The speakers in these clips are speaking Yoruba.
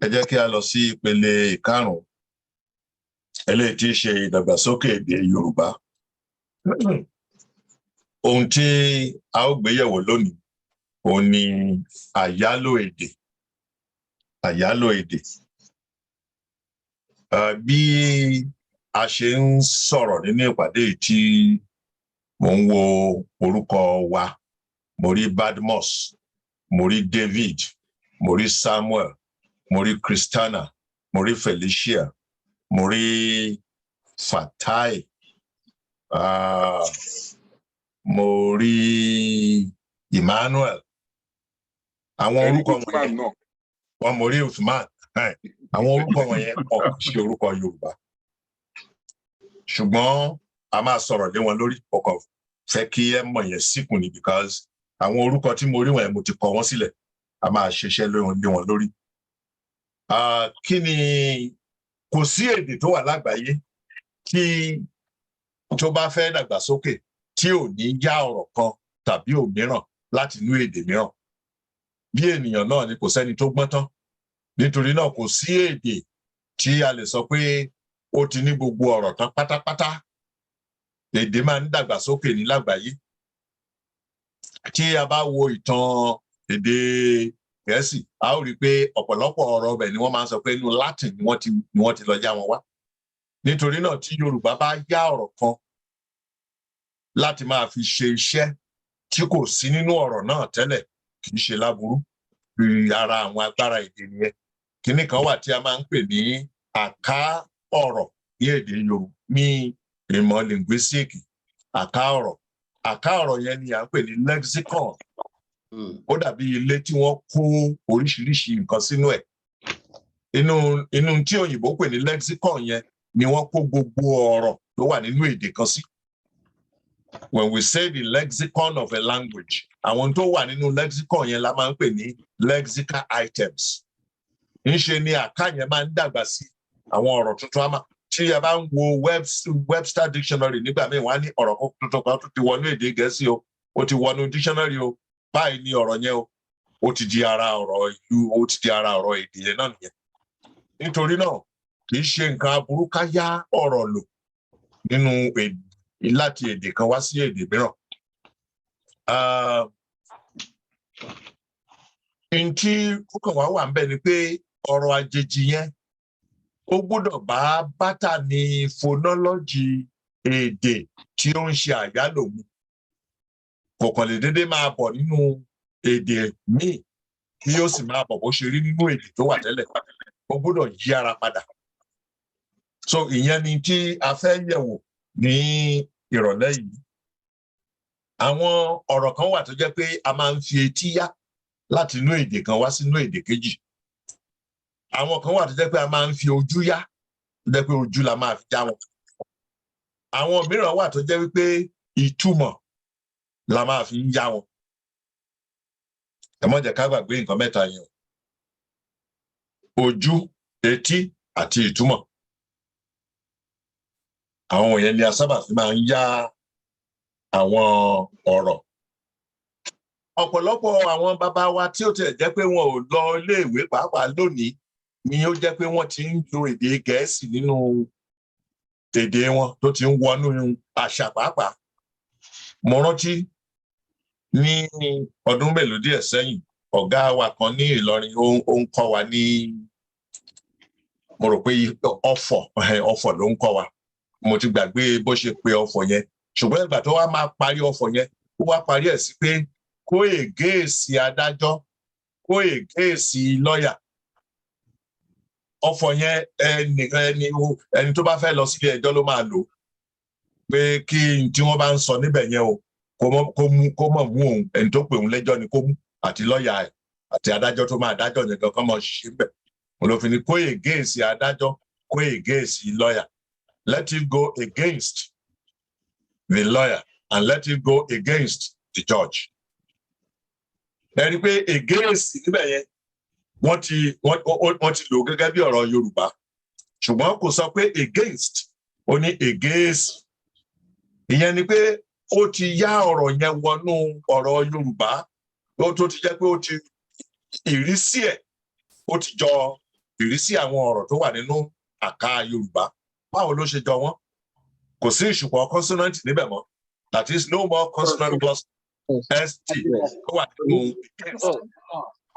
Ẹ jẹ́ kí a lọ sí ìpele ìkarùn-ún, eléyìí tí í ṣe ìdàgbàsókè èdè Yorùbá. Ohun tí a ó gbé yẹ̀wò lónìí òun ni àyálò èdè. Àyálò èdè. Bí a ṣe ń sọ̀rọ̀ nínú ìpàdé yìí tí mò ń wo orúkọ wa, mo rí Badmus, mo rí David, mo rí Samuel, mo rí Christiana, mo rí Felicia, mo rí Fatai, mo rí Emmanuel. Àwọn Ẹni orúkọ Usman wọ̀nyẹn náà. Wọn, mo rí Usman. Àwọn orúkọ wọ̀nyẹn pọ̀ sí orúkọ Yorùbá, ṣùgbọ́n a máa sọ̀rọ̀ lé wọn lórí. Ọkọ̀ fẹ́ kí ẹ mọ̀ yẹn síkùn ni, because àwọn orúkọ tí mo rí wọ̀nyẹn, mo ti kọ wọ́n sílẹ̀, a máa ṣiṣẹ́ lé wọn lórí. Kí ni? Kò sí èdè tó wà lágbàáyé tí tó bá fẹ́ dàgbàsókè tí ò ní yá ọ̀rọ̀ kan tàbí òmíràn láti inú èdè mìíràn. Bí ènìyàn náà ni, kò sẹ́ni tó gbọ́n tán. Nítorí náà, kò sí èdè tí a lè sọ pé ó ti ní gbogbo ọ̀rọ̀ tán pátápátá. Èdè máa ń dàgbàsókè ní lágbàáyé. Tí a bá wo ìtàn èdè Gẹ̀ẹ́sì, a ó rí i pé ọ̀pọ̀lọpọ̀ ọ̀rọ̀ ọbẹ̀ ni wọ́n máa ń sọ pé inú Latin ni wọ́n ti lọ yá wọn wá. Nítorí náà, tí Yorùbá bá yá ọ̀rọ̀ kan láti máa fi ṣe iṣẹ́ tí kò sí nínú ọ̀rọ̀ náà tẹ́lẹ̀, kì í ṣe láburú. Ara àwọn agbára èdè nìyẹn. Kinní kan wà tí a máa ń pè ní àká ọ̀rọ̀ ní èdè Yorùbá, ní ìmọ̀ linguistic. Àká ọ̀rọ̀, àká ọ̀rọ̀ yẹn ni à ń pè ní lexicon. Ó dàbí ilé tí wọ́n kó oríṣiríṣi nǹkan sínú ẹ̀. Inú tí òyìnbó pè ní lexicon yẹn ni wọ́n kó gbogbo ọ̀rọ̀ tó wà nínú èdè kan sí. When we say the lexicon of a language, àwọn tó wà nínú lexicon yẹn la máa ń pè ní lexical items. Ńṣe ni àká yẹn máa ń dàgbà sí. Àwọn ọ̀rọ̀ tuntun á máa, tí a bá ń wo Webster Dictionary nígbà míì, wọ́n á ní ọ̀rọ̀ tuntun kan tó ti wọnú èdè Gẹ̀ẹ́sì o, ó ti wọnú dictionary o, báyìí ni ọ̀rọ̀ yẹn o, ó ti di ara ọ̀rọ̀ ìlú, ó ti di ara ọ̀rọ̀ èdè yẹn náà nìyẹn. Nítorí náà, kì í ṣe nǹkan aburú ká yá ọ̀rọ̀ lò nínú láti èdè kan wá sí èdè mìíràn. N tí ó kàn wá wà ńbẹ̀ ni pé ọ̀rọ̀ àjèjì yẹn, ó gbọ́dọ̀ bá bátànì phonology èdè tí ó ń ṣe àyálò mu. Kò kàn lè déédéé máa bọ̀ nínú èdè míì kí ó sì máa bọ̀ bó ṣe rí nínú èdè tó wà tẹ́lẹ̀. Ó gbọ́dọ̀ yí ara padà. So ìyẹn ni tí a fẹ́ yẹ̀wò ní ìrọ̀lẹ́ yìí. Àwọn ọ̀rọ̀ kan wà tó jẹ́ pé a máa ń fi etí yá láti inú èdè kan wá sínú èdè kejì. Àwọn kan wà tó jẹ́ pé a máa ń fi ojú yá, tó jẹ́ pé ojú la máa fi já wọn. Àwọn mìíràn wà tó jẹ́ wípé ìtumọ̀ la máa fi ń yá wọn. Ẹ má jẹ́ ká gbàgbé nǹkan mẹ́ta yẹn o: ojú, etí àti ìtumọ̀. Àwọn wọ̀nyẹn ni a sábà fi máa ń yá àwọn ọ̀rọ̀. Ọ̀pọ̀lọpọ̀ àwọn bàbá wa tí ó tiẹ̀ jẹ́ pé wọn ò lọ iléèwé pàápàá lónìí ni ó jẹ́ pé wọ́n ti ń lo èdè Gẹ̀ẹ́sì nínú èdè wọn, tó ti ń wọnú àṣà pàápàá. Mo rántí ní ọdún mélòó díẹ̀ sẹ́yìn, ọ̀gá wa kan ní Ìlọrin, ó ń kọ́ wa ní, mo rò pé ọ̀fọ̀, ọ̀fọ̀ ló ń kọ́ wa. Mo ti gbàgbé bó ṣe pe ọ̀fọ̀ yẹn, ṣùgbọ́n ìgbà tó wá máa parí ọ̀fọ̀ yẹn, ó wá parí ẹ̀ sí pé kó against adájọ́, kó against lọ́yà. Ọ̀fọ̀ yẹn, ẹni tó bá fẹ́ lọ sílé ẹjọ́ ló máa lò, pé kí n tí wọ́n bá ń sọ níbẹ̀ yẹn o, kó mọ̀ mú òun, ẹni tó pè òun lẹ́jọ́ ni kó mú, àti lọ́yà ẹ̀ àti adájọ́ tó máa dájọ́ yẹn gan, kán mọ̀ ṣiṣẹ́ bẹ̀. Mo ló fi ní kó against adájọ́, kó against lọ́yà. Let it go against the lawyer and let it go against the judge. Ẹ rí i pé against níbẹ̀ yẹn, wọ́n ti lò gẹ́gẹ́ bí ọ̀rọ̀ Yorùbá, ṣùgbọ́n kò sọ pé against, ó ní against. Ìyẹn ni pé ó ti yá ọ̀rọ̀ yẹn wọnú ọ̀rọ̀ Yorùbá, ó tó ti jẹ́ pé ó ti ìrísí ẹ̀, ó ti jọ Ìrísí àwọn ọ̀rọ̀ tó wà nínú àká Yorùbá, báwo ló ṣe jọ wọ́n? Kò sí ìṣùpọ̀ consonant níbẹ̀ mọ́, that is, no more consonant cluster. St tó wà nínú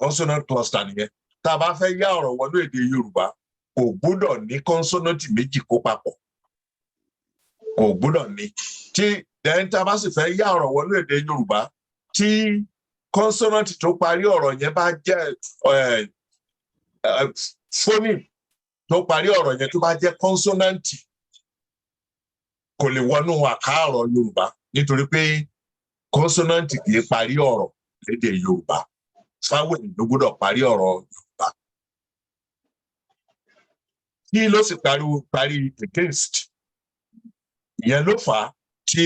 consonant cluster nìyẹn. Tá a bá fẹ́ yá ọ̀rọ̀ wọnú èdè Yorùbá, kò gbúdọ̀ ní consonant méjì kó papọ̀, kò gbúdọ̀ ní. Tí then tá a bá sì fẹ́ yá ọ̀rọ̀ wọnú èdè Yorùbá, tí consonant tó parí ọ̀rọ̀ yẹn bá jẹ́ phoneme tó parí ọ̀rọ̀ yẹn tó bá jẹ́ consonant, kò lè wọnú àká ọ̀rọ̀ Yorùbá, nítorí pé consonant kì í parí ọ̀rọ̀ lédè Yorùbá. Vowel ló gbọ́dọ̀ parí ọ̀rọ̀ Yorùbá. Kí ló sì parí against? Ìyẹn ló fà á tí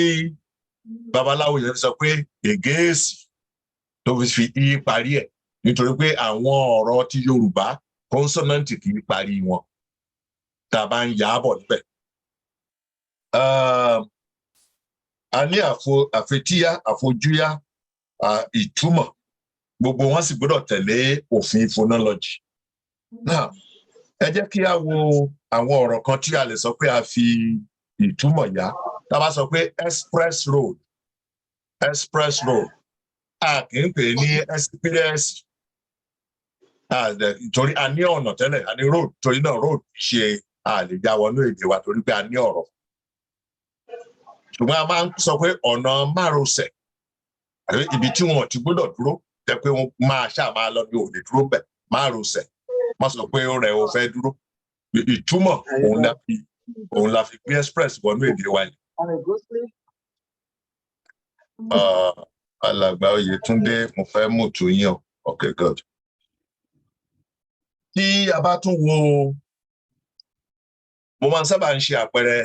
babaláwo yẹn sọ pé against, tó fi fi í parí ẹ̀, nítorí pé àwọn ọ̀rọ̀ ti Yorùbá, consonant kì í parí wọn tá a bá ń yà á bọ̀ níbẹ̀. A ní àfetíyá, àfojúyá, ìtumọ̀, gbogbo wọn sì gbọ́dọ̀ tẹ̀lé òfin phonology. Now, ẹ jẹ́ kí a wo àwọn ọ̀rọ̀ kan tí a lè sọ pé a fi ìtumọ̀ yá. Tá a bá sọ pé express road, express road, a kì í pè é ní express torí a ní ọ̀nà tẹ́lẹ̀, a ní road. Torí náà road ṣe a lè já wọnú èdè wa torí pé a ní ọ̀rọ̀. Ṣùgbọ́n a máa ń sọ pé ọ̀nà márosẹ̀, àbí ibi tí wọn ti gbọ́dọ̀ dúró, jẹ́ pé wọ́n máa ṣáà máa lọ ní òde dúró bẹ̀ márosẹ̀. Má sọ pé ó rẹ̀, ó fẹ́ dúró. Ìtumọ̀ òun la fi gbé express wọnú èdè wa yìí. Alàgbà Oyètúndé, mo fẹ́ mú tù yín o. Okay, good. Tí a bá tún wo, mo máa ń sábà ń ṣe àpẹẹrẹ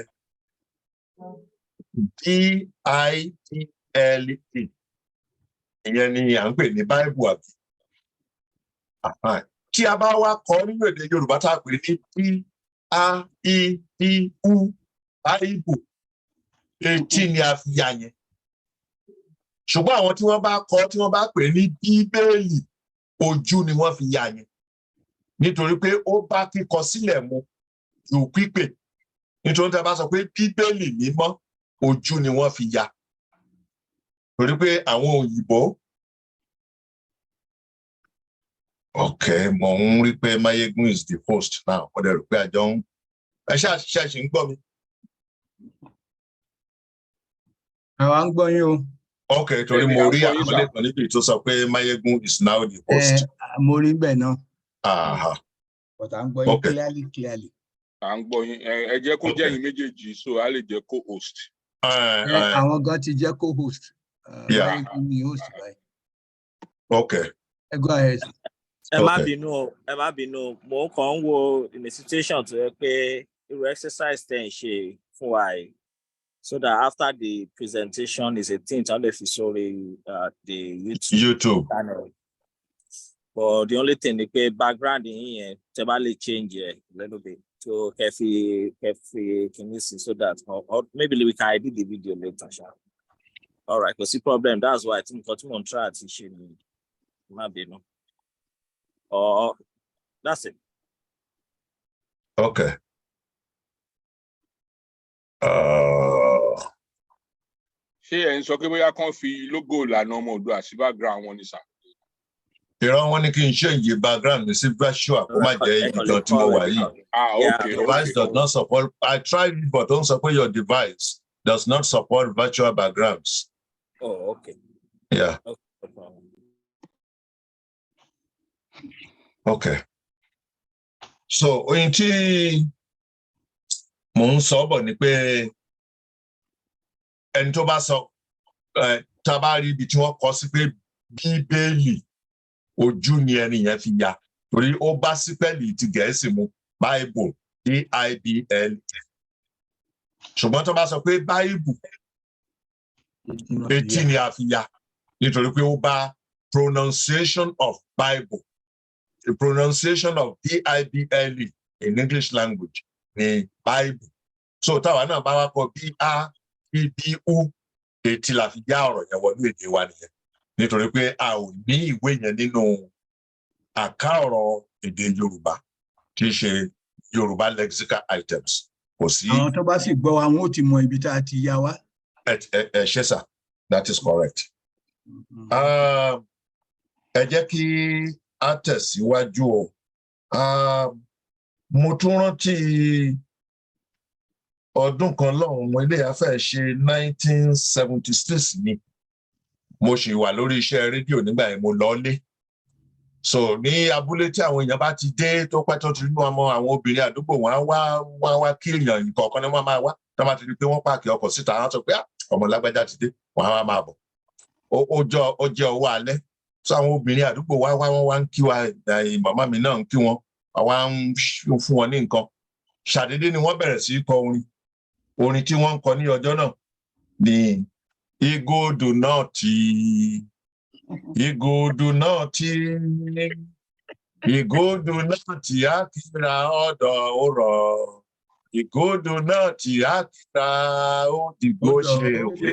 Bible, ìyẹn ni à ń pè ní Bible, àbí? Tí a bá wá kọ nínú èdè Yorùbá, tá a pè ní B A I B U, Bible, etí ni a fi ya yẹn. Ṣùgbọ́n àwọn tí wọ́n bá kọ, tí wọ́n bá pè ní Bíbélì, ojú ni wọ́n fi ya yẹn, nítorí pé ó bá kíkọ sílẹ̀ mu ju pípè. Nítorí tí a bá sọ pé Bíbélì mímọ́, ojú ni wọ́n fi ya, torí pé àwọn òyìnbó. Ok, mo ń rí pé Mayegun is the host now. Mo dẹ̀ rò pé àjọ ń ẹ ṣáà ṣe ń gbọ́ mi. Àwa ń gbọ́ yín o. Ok, torí mo rí àkọlé kan níbi tó sọ pé Mayegun is now the host. Ẹ mo rí bẹ́ẹ̀ náà. But à ń gbọ́ yín clearly clearly. À ń gbọ́ yín. Ẹ jẹ́ kó jẹ́ yín méjèèjì, so a lè jẹ́ co-host. Àwọn gan ti jẹ́ co-host. Mayegun ni host báyìí. Ok. Ẹ go ahead. Ẹ má bínú o, ẹ má bínú o. Mo kàn ń wo in a situation tó yẹ pé irú exercise tẹ̀ ń ṣe fún wa yìí, so that after the presentation is a thing tí wọ́n lè fi sórí the YouTube YouTube channel. But the only thing ni pé background yín yẹn, tẹ́ bá lè change ẹ̀ a little bit tó kẹ́ fi kìíní sí, so that or maybe we can edit the video later ṣá. All right, kò sí problem. That's why tí nǹkan tí mò ń try àti ṣe ni, má bínú. Or that's it. Okay. Ṣé ẹ̀ ń sọ pé bóyá kán fi logo Ìlànà Ọmọ Oòduà sí background wọn ni sà? Ìran wọn ní kí n change background mi sí virtual, kó má jẹ́ ibi kan tí mo wà yìí. Ah, okay. Device does not support. I tried it, but don't support, your device does not support virtual backgrounds. Oh, okay. Yeah. Okay, no problem. Okay. So oyin tí mò ń sọ bọ̀ ni pé ẹni tó bá sọ ẹ, tá a bá rí ibi tí wọ́n kọ sí pé Bíbélì, ojú ni ẹni yẹn fi ya, torí ó bá sípẹ́ẹ̀lì ti Gẹ̀ẹ́sì mu, Bible, B-I-B-L. Ṣùgbọ́n tó bá sọ pé Báíbù, etí ni a fi ya, nítorí pé ó bá pronunciation of Bible, the pronunciation of Bible in English language ni Bible. So táwa náà bá wá kọ B A B B U, etí la fi já ọ̀rọ̀ yẹn wọnú èdè wa nìyẹn, nítorí pé a ò ní ìwé yẹn nínú àká ọ̀rọ̀ èdè Yorùbá. tí í ṣe Yorùbá lexical items. Kò sí. Àwọn tó bá sì gbọ́ wa, wọn ó ti mọ ibi tá a ti yá wa. Ẹ ṣé sir, that is correct. Ẹ jẹ́ kí a tẹ̀síwájú o. Mo tún rántí ọdún kan lọ́hùn-ún, ilé afẹ́ ṣe 1976 ni. Mo sì wà lórí iṣẹ́ rédíò nígbà yẹn. Mo lọ lé so ní abúlé tí àwọn èèyàn bá ti dé tó pẹ́, tó ti rí ọmọ àwọn obìnrin àdúgbò, wọn á wá, wọn á wá kí èèyàn kọ̀ọ̀kan ni wọ́n máa wá. Tó bá ti rí pé wọ́n park ọkọ̀ síta, wọ́n á sọ pé, "Ah, ọmọ lágbájá ti dé." Wọ́n á wá máa bọ̀. Ó jẹ́ ọwọ́ alẹ́, so àwọn obìnrin àdúgbò wá wá, wọ́n wá ń kí wa. Màmá mi náà ń kí wọn, àwa ń fún wọn ní nǹkan. Ṣàdédé ni wọ́n bẹ̀rẹ̀ sí í kọ orin. Orin tí wọ́n ń kọ ní ọjọ́ náà ni "Igodo náà tí, ìgòdù náà tí, ìgòdù náà tí á kíra ọ̀dọ̀ òrọ̀, ìgòdù náà tí á kíra ó dìgbò ṣe òkè."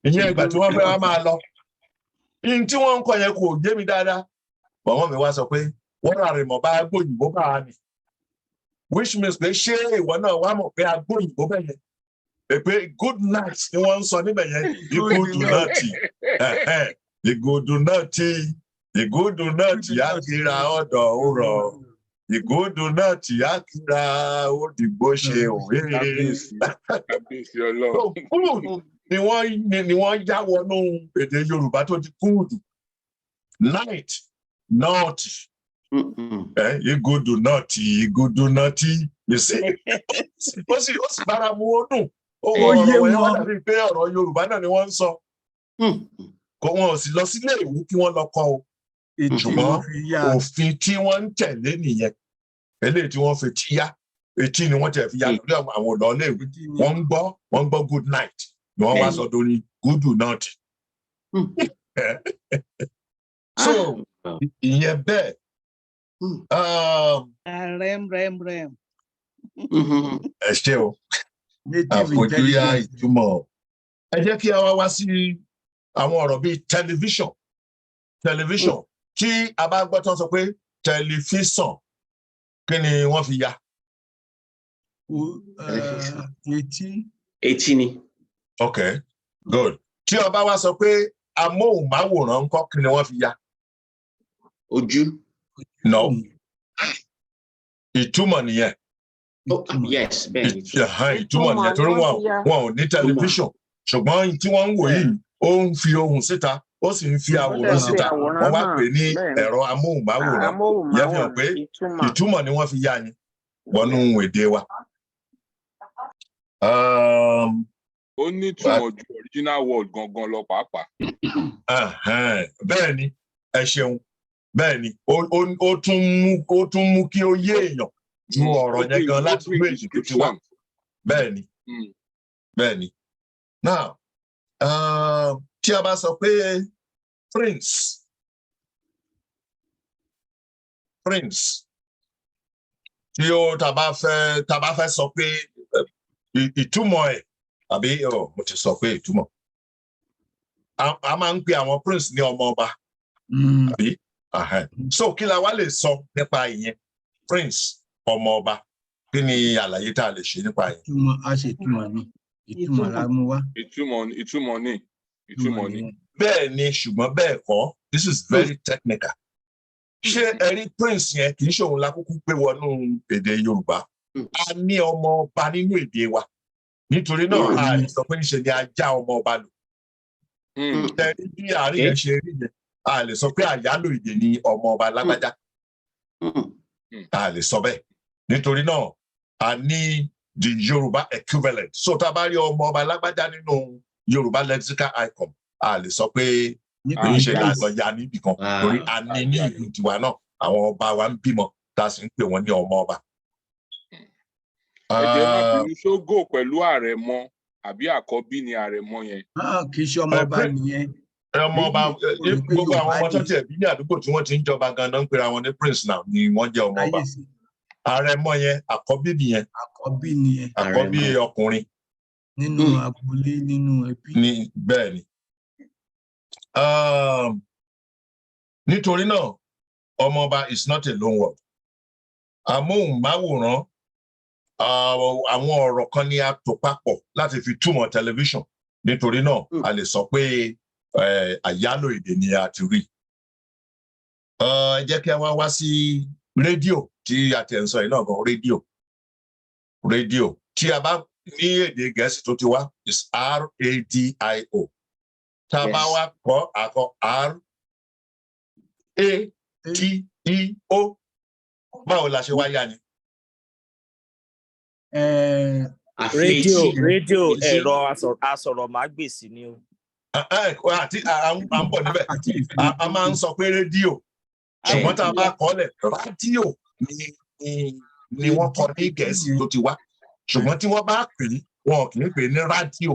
Ìyẹn ìgbà tí wọ́n fẹ́ wá máa lọ. Ihun tí wọ́n ń kọ yẹn kò yé mi dáadáa. Bọ̀wọ́n mi wá sọ pé wọ́n rà rìmọ̀ bá gbòyìnbó bá a nì, which means pé ṣé ìwọ náà wá mọ̀ pé agbóyìnbó bẹ̀ yẹn, pé good night ni wọ́n ń sọ níbẹ̀ yẹn? Ìgòdù náà tì, ìgòdù náà tì, ìgòdù náà tì á kíra ọ̀dọ̀ òrọ̀, ìgòdù náà tì á kíra ó dìgbò ṣe òwe. Kábíyèsí, kábíyèsí Ọlọ́run. Good ni wọ́n yá wọnú èdè Yorùbá tó di good night not. Ìgòdù náà tì, ìgòdù náà tì, you see, ó sì bára mu, ó dùn ó. Ó Ọ̀rọ̀ yé wọn wá wọn. dàbí pé ọ̀rọ̀ Yorùbá náà ni wọ́n ń sọ. Kò, wọn ò sì lọ sílé ìwé kí wọ́n lọ kọ́ o. Etí Ṣùgbọ́n wọn fi yá. òfin tí wọ́n ń tẹ̀lé nìyẹn. Eléyìí tí wọ́n fi tí yá, etí ni wọ́n tẹ̀ fi yá lórí àwọn ọ̀dọ́ iléèwé. Etí ni. Wọ́n ń gbọ́ good night ni wọ́n wá sọ dórí good night. So ìyẹn bẹ́ẹ̀. Rem rem rem. Ẹ ṣé o. Native Àfojúyá intelligence. ìtumọ̀. Ẹ jẹ́ kí a wá wá sí àwọn ọ̀rọ̀ bíi tẹlifíṣàn. Tẹlifíṣàn tí a bá gbọ́ tán sọ pé tẹlifíṣàn, kí ni wọ́n fi ya? O, etí. Etí ni. Ok, good. Tí ọba wa sọ pé amóhùnmáwòrán ńkọ́, kí ni wọ́n fi ya? Ojú. No, ìtumọ̀ nìyẹn. Oh, yes, bẹ́ẹ̀ ni. Ìtumọ̀ nìyẹn, torí wọn ò ní tẹlifíṣàn, ṣùgbọ́n tí wọ́n ń wò yìí, ó ń fi ohùn síta, ó sì ń fi àwòrán fi síta. Àwòrán Wọ́n wá hàn, pè ní bẹ́ẹ̀ ni. ẹ̀rọ amóhùnmáwòrán. Ìyẹn fi hàn pé Amóhùnmáwòrán, ìtumọ̀. ìtumọ̀ ni wọ́n fi yá yín wọnú èdè wa. Ó ní ìtumọ̀ ju original word gangan lọ pàápàá. Bẹ́ẹ̀ ni, ẹ ṣeun. Bẹ́ẹ̀ ni, ó tún mú kí ó yé èèyàn ju ọ̀rọ̀ yẹn gan Ó láti bring gbé èdè tó ti wá. Description. Bẹ́ẹ̀ ni. Bẹ́ẹ̀ ni. Now, tí a bá sọ pé prince, prince, tí ó tá a bá fẹ́ sọ pé ìtumọ̀ ẹ̀, àbí oh, mo ti sọ pé ìtumọ̀, a máa ń pe àwọn prince ní ọmọ ọba, àbí? Ahẹ́n. So kí la wá lè sọ nípa ìyẹn? Prince, ọmọ ọba, kí ni àlàyé tá a lè ṣe nípa ìyẹn? Ìtumọ̀, a ṣe ìtumọ̀ ni, ìtumọ̀ la mú wá. Ìtumọ̀, ìtumọ̀ ni, ìtumọ̀ ni. Nìyẹn. Bẹ́ẹ̀ ni, ṣùgbọ́n bẹ́ẹ̀ kọ́. This is very technical. Ṣé ẹ rí prince yẹn, kì í ṣe òun la kúkú gbé wọnú èdè Yorùbá. A ní ọmọ ọba nínú èdè wa, nítorí náà a lè sọ pé níṣe ni a já ọmọ ọba lò. Ṣe rí bí àárín yẹn ṣe rí yẹn, a lè sọ pé àyálò èdè ni ọmọ ọba lágbájá. A lè sọ bẹ́ẹ̀, nítorí náà a ní the Yorùbá equivalent. So tá a bá rí ọmọ ọba lágbájá nínú Yorùbá lexical icon, a lè sọ pé Nípa kì í ṣe prince. lọ ya níbì kan, torí a ní ní ìlú tiwa náà, àwọn ọba wa ń bímọ tá a sì ń pè wọ́n ní ọmọ ọba. Ẹ jẹ́ má Ah, bínú, ṣógò pẹ̀lú àrẹ̀mọ àbí àkọ́bí ni àrẹ̀mọ yẹn? Ah, kì í ṣe ọmọ ọba nìyẹn. Ọmọ ọba. Èyí ò rí pé Gbogbo àwọn ọmọ Yorùbá tó ni. tiẹ̀ bí ní àdúgbò tí wọ́n ti ń jọba ganan ń pera wọn ní prince now ni wọ́n jẹ́ ọmọ ọba. Láyé sí. Àrẹ̀mọ yẹn, àkọ́bí nìyẹn. Àkọ́bí nìyẹn. Àkọ́bí Àrẹ̀mọ. ọkùnrin. Nínú agboolé, nínú ẹbí. Ní bẹ́ẹ̀ ni. Nítorí náà, ọmọọba is not a loan word. Amóhùnmáwòrán, àwọn ọ̀rọ̀ kan ni a tò papọ̀ láti fi túmọ̀ tẹlifíṣàn. Nítorí náà, a lè sọ pé àyálò èdè ni a ti rí. Ẹ jẹ́ kí a wá wá sí rédíò tí a ti ẹ̀ ń sọ yìí náà gan. Rédíò, rédíò tí a bá ní èdè Gẹ̀ẹ́sì tó ti wá is radio. Tá a bá wá kọ àkọ rateo, báwo la ṣe wá yá ni? Rédíò, Àfetí. rédíò. Etí. Ẹ̀rọ asọ̀rọ̀mágbèsì ni o. Àti à ń bọ̀ níbẹ̀. Àti A máa ń sọ pé rédíò, ṣùgbọ́n tá a bá kọ́ lẹ̀, rádíò ni wọ́n kọ ní Gẹ̀ẹ́sì tó ti wá. Ṣùgbọ́n tí wọ́n bá pè é, wọn kì í pè é ní rádíò,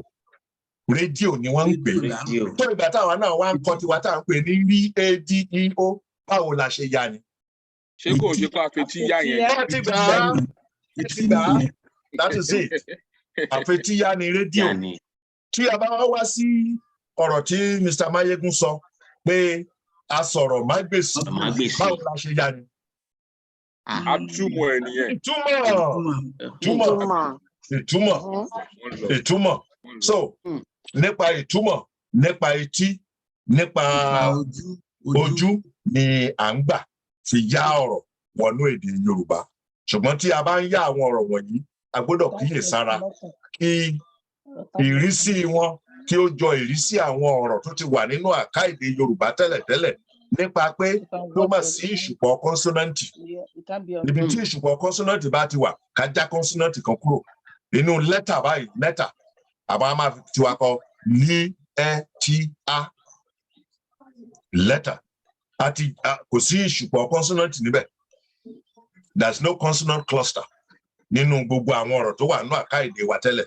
rédíò ni wọ́n ń pè é. Rédíò. Tó ìgbà táwa náà wá ń kọ́ tiwa tá à ń pè ní radio, báwo la ṣe yá ni? Ṣé kò ṣe pé àfetí yá yẹn? Wọ́n ti gbà á, ti gbà á. That is it, àfetíyá ni rédíò. Yá ni. Tí a bá wá sí ọ̀rọ̀ tí Mr. Mayegun sọ pé asọ̀rọ̀mágbèsì, Mágbèsì. báwo la ṣe yá ni? Atúmọ̀ ẹ̀ nìyẹn. Ìtumọ̀, ìtumọ̀, ìtumọ̀, Wọ́n lọ, ìtumọ̀. wọ́n lọ. So nípa ìtumọ̀, nípa etí, nípa ojú. Ojú ni à ń gbà fi yá ọ̀rọ̀ wọnú èdè Yorùbá. Ṣùgbọ́n tí a bá ń yá àwọn ọ̀rọ̀ wọ̀nyí, a gbọ́dọ̀ kíyè sára kí ìrísí wọn kí ó jọ ìrísí àwọn ọ̀rọ̀ tó ti wà nínú àká èdè Yorùbá tẹ́lẹ̀tẹ́lẹ̀, nípa pé kí ó má sí ìṣùpọ̀ kọ́nsọ́nàntì. Ibi tí ìṣùpọ̀ kọ́nsọ́nàntì bá ti wà, ká já kọ́nsọ́nàntì kan kúrò nínú lẹ́tà báyìí. Lẹ́tà àmọ́ a máa fi tiwa kọ ní ẹ tí a lẹ́tà àti kò sí ìṣùpọ̀ kọ́nsọ́nàntì níbẹ̀. There is no consonant cluster nínú gbogbo àwọn ọ̀rọ̀ tó wà nínú àká èdè wa tẹ́lẹ̀.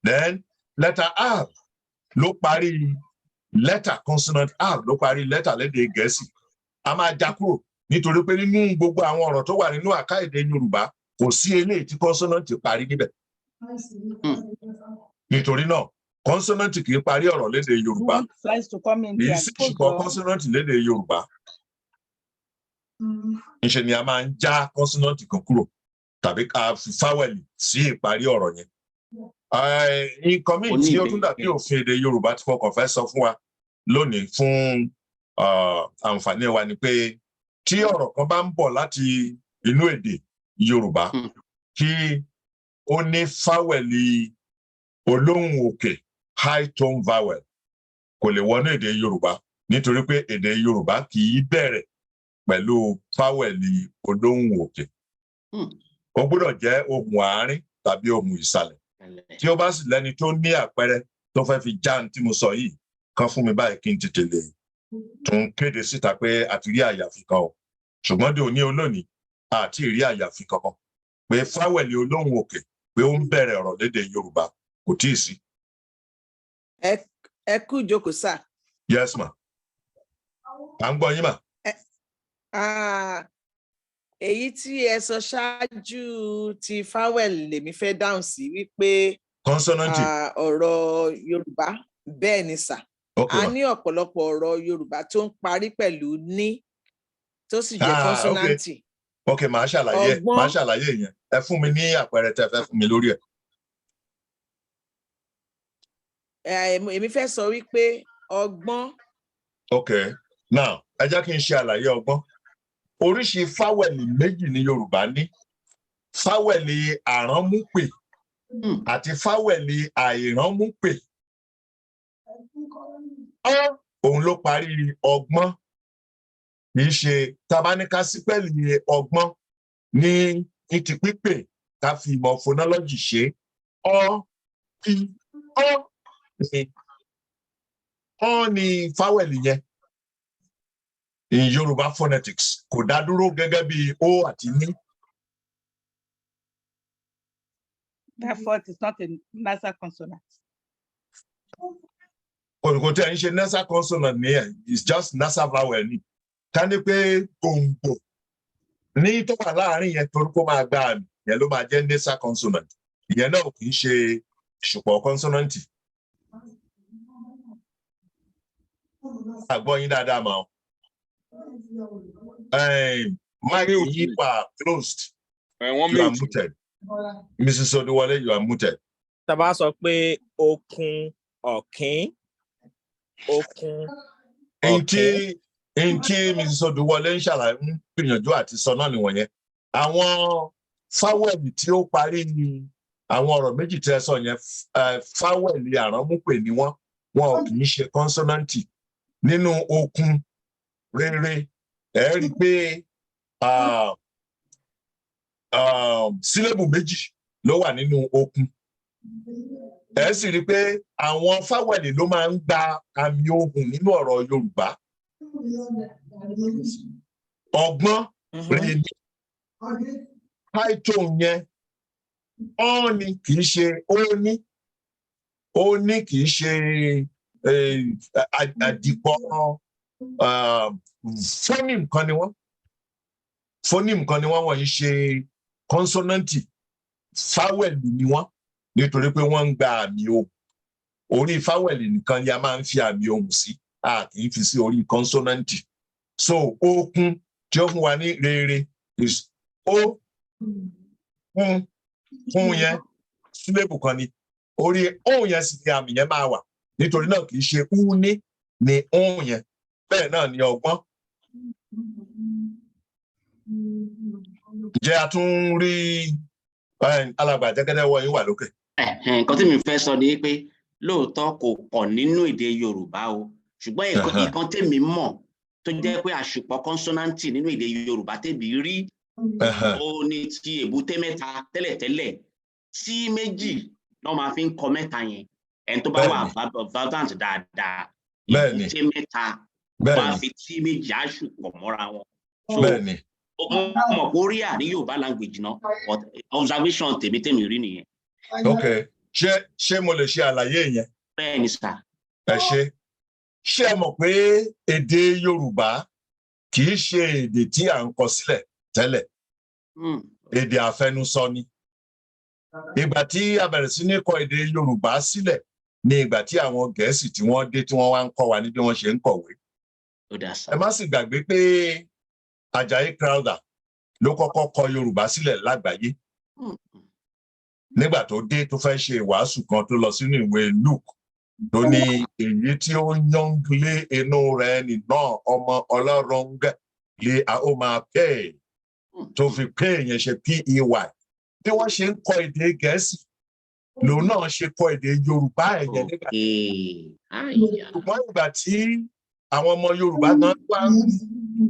Then letter R ló parí lẹ́tà, consonant R ló parí lẹ́tà lédè Gẹ̀ẹ́sì. A máa já kúrò nítorí pé nínú gbogbo àwọn ọ̀rọ̀ tó wà nínú àká èdè Yorùbá, kò sí eléyìí tí consonant parí níbẹ̀. Nítorí náà, consonant kì í parí ọ̀rọ̀ lédè Yorùbá. Kì í sí ìṣùpọ̀ consonant lédè Yorùbá. Ńṣe ni a máa ń já consonant kan kúrò tàbí ká fi fáwẹ̀lì sí ìparí ọ̀rọ̀ yẹn. Nǹkan míì tí ó tún dàbí òfin èdè Yorùbá tí mo kàn fẹ́ sọ fún wa lónìí fún àǹfààní wa ni pé tí ọ̀rọ̀ kan bá ń bọ̀ láti inú èdè Yorùbá kí ó ní fáwẹ̀lì olóhùn òkè, high tone vowel, kò lè wọnú èdè Yorùbá, nítorí pé èdè Yorùbá kì í bẹ̀rẹ̀ pẹ̀lú fáwẹ̀lì olóhùn òkè. Ó gbọ́dọ̀ jẹ́ ohùn àárín tàbí ohùn ìsàlẹ̀. Tí ó bá sì lẹ́ni tó ní àpẹẹrẹ tó fẹ́ fi já ní tí mo sọ yìí kan fún mi báyìí, kí n tètè lè tún kéde síta pé a ti rí àyàfi kan o. Ṣùgbọ́n dé òní olónìí, a ti rí àyàfi kankan pé fáwẹ̀lì olóhùn òkè pé ó ń bẹ̀rẹ̀ ọ̀rọ̀ lédè Yorùbá, kò tíì sí. Ẹ kú ìjókòó sà. Yes ma, à ń gbọ́ yín mà. Èyí tí ẹ sọ ṣáájú ti vowel lèmi fẹ́ dáhùn sí wípé Consonant. Ọ̀rọ̀ Yorùbá, bẹ́ẹ̀ ni sà. Okay A ma. ní ọ̀pọ̀lọpọ̀ ọ̀rọ̀ Yorùbá tó ń parí pẹ̀lú ní tó sì jẹ́ Ah, okay. kọ́nsọ́náǹtì. Ok, màá ṣàlàyé ẹ. Ọgbọ́n. Màá ṣàlàyé yẹn. Ẹ fún mi ní àpẹẹrẹ tẹ́ fẹ́ fún mi lórí ẹ̀. Èmi fẹ́ sọ wípé ọgbọ́n. Ok, now ẹ jẹ́ kí n ṣe àlàyé ọgbọ́n. Oríṣi fáwẹ̀lì méjì ní Yorùbá ní: fáwẹ̀lì àránmúpè àti fáwẹ̀lì àìránmúpè. Ọ́ òun ló parí ọgbọ́n. Kì í ṣe tabaníká sípẹ́ẹ̀lì ọgbọ́n ní ti pípè, ká fi ìmọ̀ phonology ṣe, ọ p ọ ni, ọ ni fáwẹ̀lì yẹn. In Yorùbá phonetics, kò dá dúró gẹ́gẹ́ bí o àti ní. Therefore, it is not a nasal consonant. Kò tẹ́ ń ṣe nasal consonant ní ẹ̀, it's just nasal vowel ni. Ká ní pé gbòǹgbò ní tó wà láàrin yẹn, torí kó máa gba àmì yẹn, ló máa jẹ́ nasal consonant. Ìyẹn náà kì í ṣe ìṣùpọ̀ consonant. Àgbọ̀ yín dáadáa mà ó. Mic Mute yín ni. wà closed. Ẹ wọ́n You are mute. muted. Mrs. Oduwole, you are muted. Tá a bá sọ pé okun ọ̀kín, okun N tí ọ̀kín. N tí Mrs. Oduwole ń ṣàlàyé, ń gbìyànjú àti sọ náà nìwọ̀nyẹn. Àwọn fáwẹ̀lì tí ó parí ní àwọn ọ̀rọ̀ méjì tí ẹ sọ yẹn, fáwẹ̀lì àránmúpè ni wọ́n. Wọn ò kì í ṣe kọ́nsọ́nàntì. Nínú okun rere, ẹ rí i pé sílébù méjì ló wà nínú okun. Ẹ sì rí i pé àwọn fáwẹ̀lì ló máa ń gba àmì ohùn nínú ọ̀rọ̀ Yorùbá. Ọgbọ́n rè ní high tone yẹn, ọ́n ni, kì í ṣe ó ní, ó ní, kì í ṣe àdìpọ̀. Phoneme kan ni wọ́n, phoneme kan ni wọ́n. Wọ̀nyí ṣe kọ́nsọ́nàntì, fáwẹ̀lì ni wọ́n, nítorí pé wọ́n ń gba àmì ohùn. Orí fáwẹ̀lì nìkan ni a máa ń fi àmì ohùn sí, a kì í fi sí orí kọ́nsọ́nàntì. So okun tí ó fún wa ní rere is ó kún kún yẹn, sílébù kan ni. Orí ohùn yẹn sì ni àmì yẹn máa wà. Nítorí náà, kì í ṣe ú ní ní ohùn yẹn. Bẹ́ẹ̀ náà ni ọgbọ́n. Ǹjẹ́ a tún rí alàgbà Jẹ́gẹ́dẹ́ wọ yín wà lókè? Ẹ̀hẹ̀n, nǹkan tí mi fẹ́ sọ ni pé lóòótọ́ kò pọ̀ nínú èdè Yorùbá o, ṣùgbọ́n ìkan tèmi mọ̀ tó jẹ́ pé àṣùpọ̀ kọ́nsọ́náǹtì nínú èdè Yorùbá tèmi rí, ó ní ti èbúté mẹ́ta. Tẹ́lẹ̀tẹ́lẹ̀, tí méjì náà máa fi ń kọ mẹ́ta yẹn, ẹni tó bá wà vowel dáadáa, èbúté mẹ́ta, wọ́n á fi tí méjì àṣùpọ̀ mọ́ra wọn. So ó mọ̀ pé ó rí à ní Yorùbá language náà, but observation tèmi rí nìyẹn. Ok, ṣé mo lè ṣe àlàyé yẹn? Bẹ́ẹ̀ ni sà. Ẹ ṣe. Ṣé ẹ mọ̀ pé èdè Yorùbá kì í ṣe èdè tí à ń kọ sílẹ̀ tẹ́lẹ̀? Èdè àfẹnusọ ni. Ìgbà tí a bẹ̀rẹ̀ sí ní kọ èdè Yorùbá sílẹ̀ ní ìgbà tí àwọn Gẹ̀ẹ́sì tí wọ́n dé, tí wọ́n wá ń kọ́ wa ní bí wọ́n ṣe ń kọ̀wé. Ó dà sà. Ẹ má sì gbàgbé pé Àjàyí Crowther ló kọ́kọ́ kọ Yorùbá sílẹ̀ lágbàáyé. Nígbà tó dé, tó fẹ́ ṣe ìwàásù kan, tó lọ sínú ìwé Luke, tó ní èyí tí ó yán lé inú rẹ̀ nìna ọmọ Ọlọ́run gẹ̀ lé a ó máa pè é, tó fi pè yẹn ṣe pey. Bí wọ́n ṣe ń kọ èdè Gẹ̀ẹ́sì lòun náà ṣe kọ èdè Yorùbá ẹ̀yẹn nígbà. Ṣùgbọ́n ìgbà tí àwọn ọmọ Yorùbá náà wá ń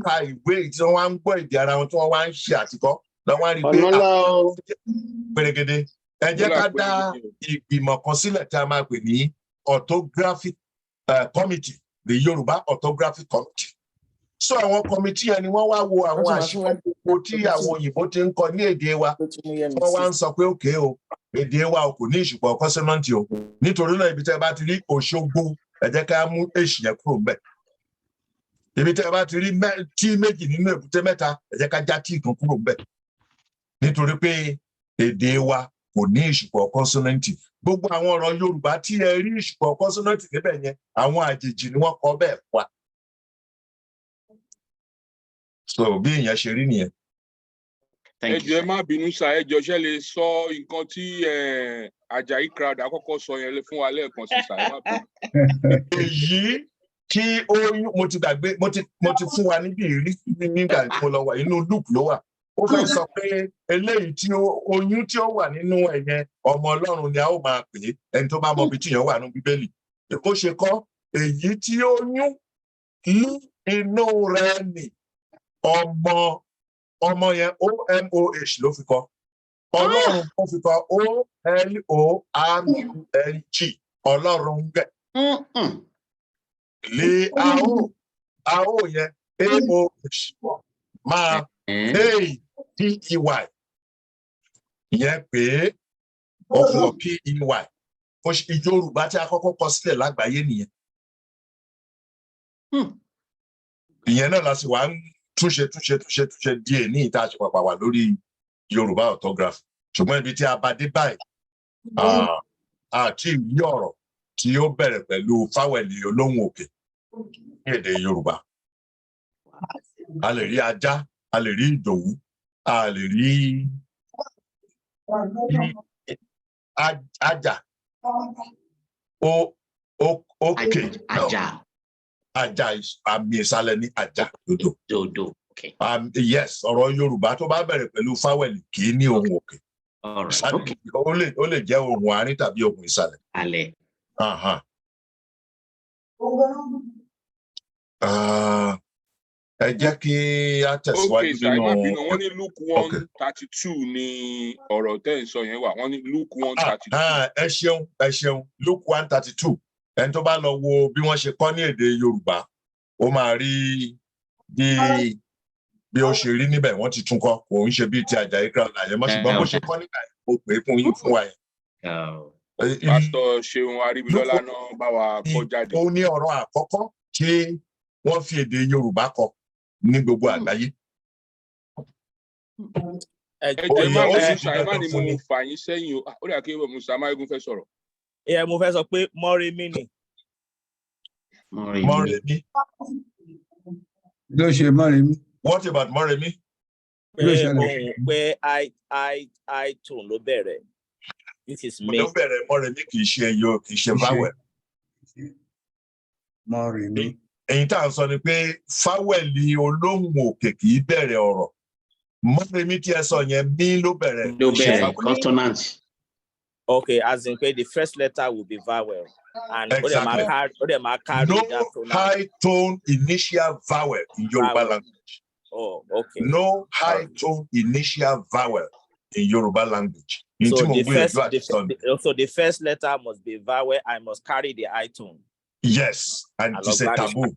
ka ìwé, tí wọ́n wá ń gbọ́ èdè ara wọn, tí wọ́n wá ń ṣe àtìkọ́, lọ́wọ́ wá rí i pé Ọ̀nà o. Pèrègede, ẹ jẹ́ ká dá ìgbìmọ̀ kan sílẹ̀ tí a máa pè ní orthographic committee, the Yorùbá Orthographic Committee. So àwọn committee yẹn ni wọ́n wá wo àwọn àṣìṣe gbogbo tí àwọn òyìnbó ti ń kọ ní èdè wa. Wọ́n wá ń sọ pé òkè o, èdè wa o kò ní ìṣùpọ̀ kọ́nsọ́nàntì o. Nítorí náà, ibi tẹ́ bá ti rí Òṣogbo, ẹ jẹ́ ká mú èṣì yẹn kúrò ńbẹ̀. Ibi tẹ́ bá ti rí tí méjì nínú èbúté mẹ́ta, ẹ jẹ́ ká já tí kan kúrò ńbẹ̀, nítorí pé èdè wa kò ní ìṣùpọ̀ kọ́nsọ́nàntì. Gbogbo àwọn ọ̀rọ̀ Yorùbá tí ẹ rí ìṣùpọ̀ kọ́nsọ́nàntì níbẹ̀ yẹn, àwọn àjèjì ni wọ́n kọ bẹ́ẹ̀ fún wa. So bí ìyẹn ṣe rí nìyẹn. Ẹ jọ̀ọ́, ẹ má bínú sá, ẹ jọ̀ọ́, ṣé lè sọ nǹkan tí Àjàyí Crowther àkọ́kọ́ sọ yẹn fún wa lẹ́ẹ̀kan sí sá? Ẹ má bínú. Èyí tí ó, mo ti gbàgbé, mo ti fún wa níbi ìrí nígbà tí mo lọ wà inú Luke ló wà. Ó fẹ́ sọ pé eléyìí tí oyún tí ó wà nínú ẹ̀yẹn, ọmọ Ọlọ́run ni a ó máa pè é. Ẹni tó bá mọ ibi tí èèyàn wà nínú Bíbélì, ó ṣe kọ́ èyí tí ó yún ní inú rẹ̀ nì ọmọ. Ọmọ yẹn, omoh ló fi kọ. Ọlọ́run ó fi kọ olorung, Ọlọ́run gẹ̀ lé ao ao yẹn, aoh máa a p e y ìyẹn pé ọkùnrin p e y. Yorùbá tí a kọ́kọ́ kọ sílẹ̀ lágbàáyé nìyẹn. Ìyẹn náà la sì wá ń túnṣe, túnṣe, túnṣe, túnṣe díẹ̀ ní ìta àṣepàpà wà lórí Yorùbá orthography. Ṣùgbọ́n ibi tí a bá dé báyìí, àti ìrí ọ̀rọ̀ tí ó bẹ̀rẹ̀ pẹ̀lú fáwẹ̀lì olóhùn òkè ní èdè Yorùbá. A lè rí ajá, a lè rí ìdòwú, a lè rí Ajá o o òkè. Ajá. Ajá, àmì ìsàlẹ̀ ní ajá dodo. Dodo, okay. Yes, ọ̀rọ̀ Yorùbá tó bá bẹ̀rẹ̀ pẹ̀lú fáwẹ̀lì kì í ní ohùn òkè. All right. Ìsàlẹ̀. Ó lè jẹ́ ohùn àárín tàbí ohùn ìsàlẹ̀. Alẹ́. Aha. Ah, ẹ jẹ́ kí a tẹ̀síwájú Ok sir, ẹ má nínú. bínú, wọ́n ní Luke 1:32 ní ọ̀rọ̀ tẹ́ ẹ̀ ń sọ yẹn wà. Wọ́n ní Luke 1:32. Ah, ẹ ṣeun, ẹ ṣeun. Luke 1:32. Ẹni tó bá lọ wo bí wọ́n ṣe kọ́ ní èdè Yorùbá, ó máa rí bí ó ṣe rí níbẹ̀. Wọ́n ti tún kọ́, kò ń ṣe bíi ti Àjàyí Crowther yẹn mọ́, ṣùgbọ́n bó ṣe kọ́ nígbà yẹn, ó pè é fún yín, fún wa yẹn. Pásítọ̀ Ṣeun Aríbílọ́lá náà bá wa kọ́ jáde. Ó ní ọ̀rọ̀ àkọ́kọ́ tí wọ́n fi èdè Yorùbá kọ ní gbogbo àgbáyé. Ẹ Ẹ jẹ́ má ó sì bínú di sir, ẹ má dandan ní fún mo ni. fà yín sẹ́yìn o. Ah, ó dà kí Musa Máyégún fẹ́ sọ̀rọ̀. Ẹ mo fẹ́ sọ pé mọ́remí ni. Mọ́remí. Mọ́remí. Kí ló ṣe Mọ́remí? What about Mọ́remí? Pé Kí ló ṣẹlẹ̀? ohùn pé i i i tone ló bẹ̀rẹ̀, this is me. Ló bẹ̀rẹ̀ Mọ́remí, kì í ṣe yo, kì í ṣe Kì í ṣe. vowel. Mọ́remí. Èyí tá à ń sọ ni pé fáwẹ̀lì olóhùn òkè kì í bẹ̀rẹ̀ ọ̀rọ̀. Mọ́remí tí ẹ sọ yẹn, mí ló bẹ̀rẹ̀, Ló kì í ṣe bẹ̀rẹ̀ vowel. consonant. Okay, as in pé the first letter will be vowel and ó dẹ̀ máa Exactly. carry, ó dẹ̀ máa carry No that tonal. high tone initial vowel in Yoruba Vowel. language. Oh, okay. No high tone initial vowel in Yoruba language. Ní So tí mo the gbìyànjú first àti sọ ni. So the first letter must be vowel. I must carry the high tone. Yes, and it is a Along taboo.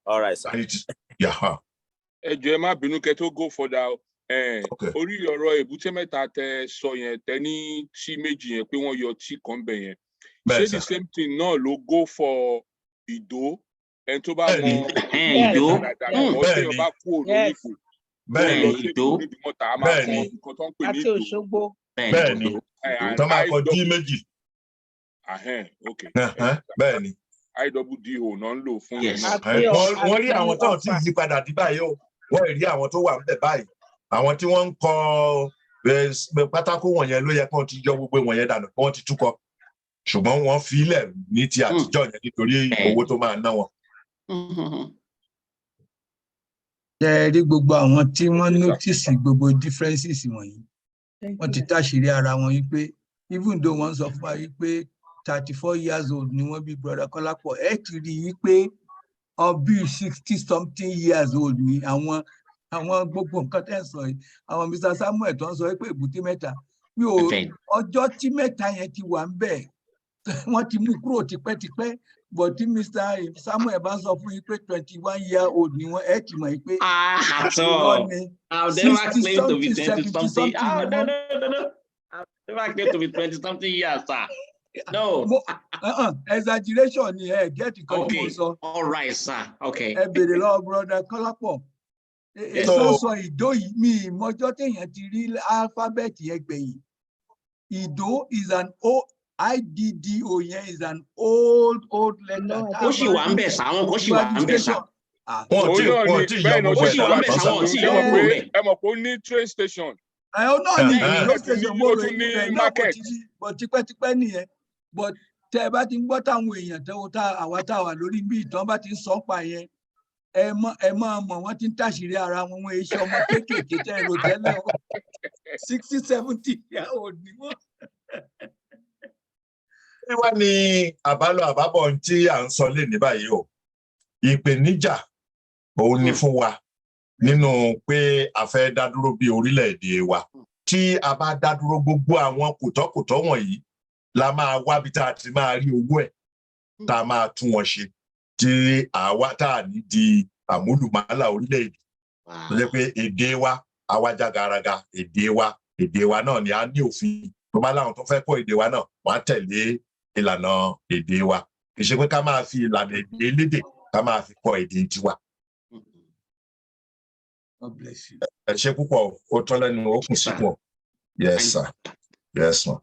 All right, sir. And it is, yeah. Ẹ jọ̀ọ́, ẹ má bínú kẹ́ tó go further o. Okay. Orí ọ̀rọ̀ Èbúté Mẹ́ta tẹ sọ yẹn, tẹ ní tí méjì yẹn pé wọ́n yọ tí kan bẹ̀ yẹn, Bẹ́ẹ̀ ṣé the sà. same thing náà ló go for Ìdó? Ẹni tó bá mọ Bẹ́ẹ̀ni. Ẹ̀hẹ́n, Ìdó. dáadáa, ọ̀ Bẹ́ẹ̀ni. téèyàn bá kúrò lórí Yes. ipò tó Bẹ́ẹ̀ni. lọ sí Ìdó. Èkó nídìí mọ́ta, a máa kọ Bẹ́ẹ̀ni. nǹkan tó ń pè ní Àti Ìdó. Òṣogbo. Bẹ́ẹ̀ni. Bẹ́ẹ̀ni. Ìdó. And Tó máa kọ I D méjì. Ahẹ́n, okay. Bẹ́ẹ̀ni. IWDO náà ń lò fún yẹn Yes. náà. Àti Wọ́n rí àwọn tó ti Ọ̀fà. yí padà dí báyìí o. Wọ́n rí àwọn tó wà níbẹ̀ báyìí. Àwọn tí wọ́n ń kọ pátákó wọ̀nyẹn ló yẹ kí wọ́n ti yọ gbogbo wọ̀nyẹn dànù, kí wọ́n ti túkọ. Ṣùgbọ́n wọ́n fi ilẹ̀ ní ti àtijọ́ yẹn nítorí owó tó máa ná wọn. Ṣé ẹ rí gbogbo àwọn tí wọ́n Yes, sir. notice gbogbo differences wọ̀nyí, wọ́n ti táṣìírí ara wọn wípé even though wọ́n sọ fún wa wípé 34 years old ni wọ́n bí Brother Kọ́lápọ̀, ẹ ti rí i wípé ọbí 60 something years old ni àwọn gbogbo nǹkan tẹ́ ń sọ yìí. Àwọn Mr Samuel tó ń sọ wípé Èbúté Mẹ́ta, mi ò ọjọ́ tí mẹ́ta yẹn ti wà ń bẹ̀, wọ́n ti mú kúrò tipẹ́tipẹ́, but tí Mr Samuel bá sọ fún yín pé 21 year old ni wọ́n, ẹ ti mọ̀ yín pé Ah, at irọ́ all. ni. I'll never 60 claim to be something, 20 70 something. something Ah, ni no, wọ́n. no, no, no. I'll never claim to be 20 something years, sir. No. Mo exaggeration ni, ẹ get nǹkan tí mo Okay. sọ. All right, sir. Okay. Ẹ béèrè lọ́wọ́ Brother Kọ́lápọ̀. Yes. Èso sọ Ìdó yìí, mi ìmọ̀jọ́ téèyàn ti rí alphabet yẹn gbẹ̀yìn. Ìdó is an o iddo yẹn is an old old letter. No, tá a Ó sì bá wà ń rí bẹ̀ sá, àwọn kan sì wà ń bẹ̀ sá. registration. Ah, Wọn ò Òun tí náà wọn ò ni tí yọ bẹ́ẹ̀ náà gbogbo Ó ẹ̀ sì wà dànù ń bẹ̀ tán sá, sà. wọn ò tí ẹ yọ mọ̀ kúrò pé bẹ̀. ẹ mọ̀ pé ó ní train station. Ẹ ọ náà ní Ẹ̀hẹ́n. ìlú station, mo Ó rò tún ní ibẹ̀ náà mo market. ti rí, but tipẹ́tipẹ́ nìyẹn. But tẹ́ ẹ bá ti ń gbọ́ táwọn èèyàn tẹ́ tá àwa tá a wà lórí bí ìtàn bá ti ń sọ pa yẹn, ẹ mọ̀ wọ́n ti ń tàṣírí ara wọn. Wọn iṣẹ́ ọmọ kéékèèké tẹ́ ẹ rò tẹ́lẹ̀ o, 60, 70 year old ni wọ́n. Kí wá ní àbálọ àbábọ̀ ohun tí à ń sọ lé ní báyìí o? Ìpèníjà òun ni fún wa nínú pé a fẹ́ dá dúró bí orílẹ̀-èdè wa. Tí a bá dá dúró, gbogbo àwọn kòtọ́kòtọ́ wọ̀nyí la máa wábi tá a ti máa rí owó ẹ̀ tá a máa tún wọn ṣe, tí àwa tá a ní di àmúlùmálà orílẹ̀-èdè tó jẹ́ pé èdè wa àwa jágaraga. Èdè wa náà ni a ní òfin tó bá láwọn tó fẹ́ kọ́ èdè wa náà, wọ́n á tẹ̀lé ìlànà èdè wa. Kì í ṣe pé ká máa fi ìlànà èdè elédè ká máa fi kọ́ èdè tiwa. God bless you. Ẹ ṣe púpọ̀, ó tọ́ lẹ́nu, ó kù síkùn. Yes sir, yes ma.